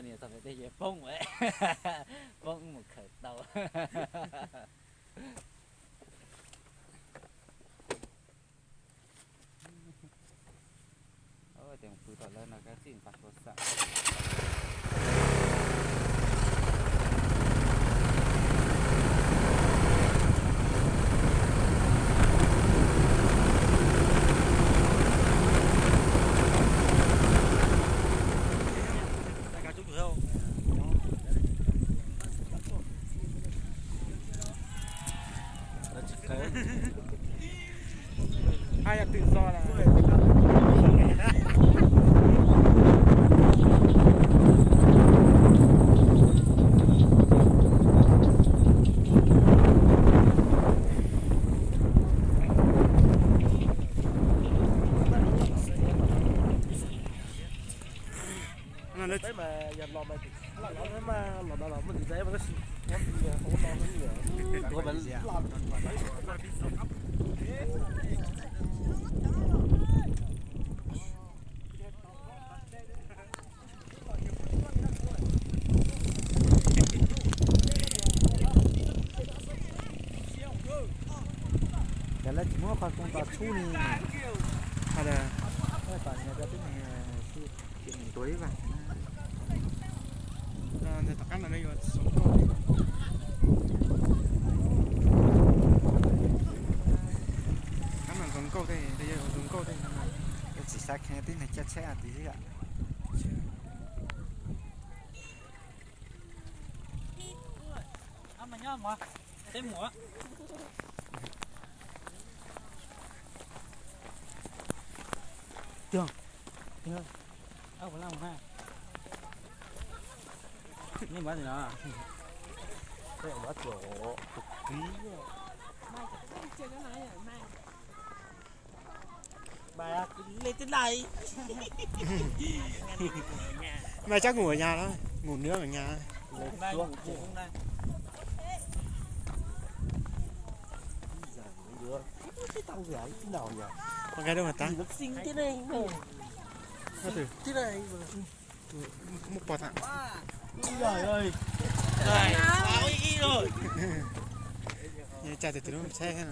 Niam txog pem tej ces poob, poob mus khawm tau. Tes pw tom lawv no kab txij nqa hluav xam. Ai, twm zog lawm. Peb mas yog los mas, los no los muaj ntsis dai mas tab sis, Cas lawv tsis muab qhov koom tom tshub li. Tom nyias rau tib neeg xwb, ces nws tuav ib vas. Tom qab no yuav zoo nkauj, qab no zoo nkauj tej, yog zoo nkauj tej. Yuav tsis xav kheev tib neeg caij tsheb hais tias ib yam. Mai chắc ngủ ở nhà đó, ngủ nữa ở nhà. Con gái đâu mà ta? Nó từ, múc bò thẳng. Trời ơi. Trai từ từ nó sẽ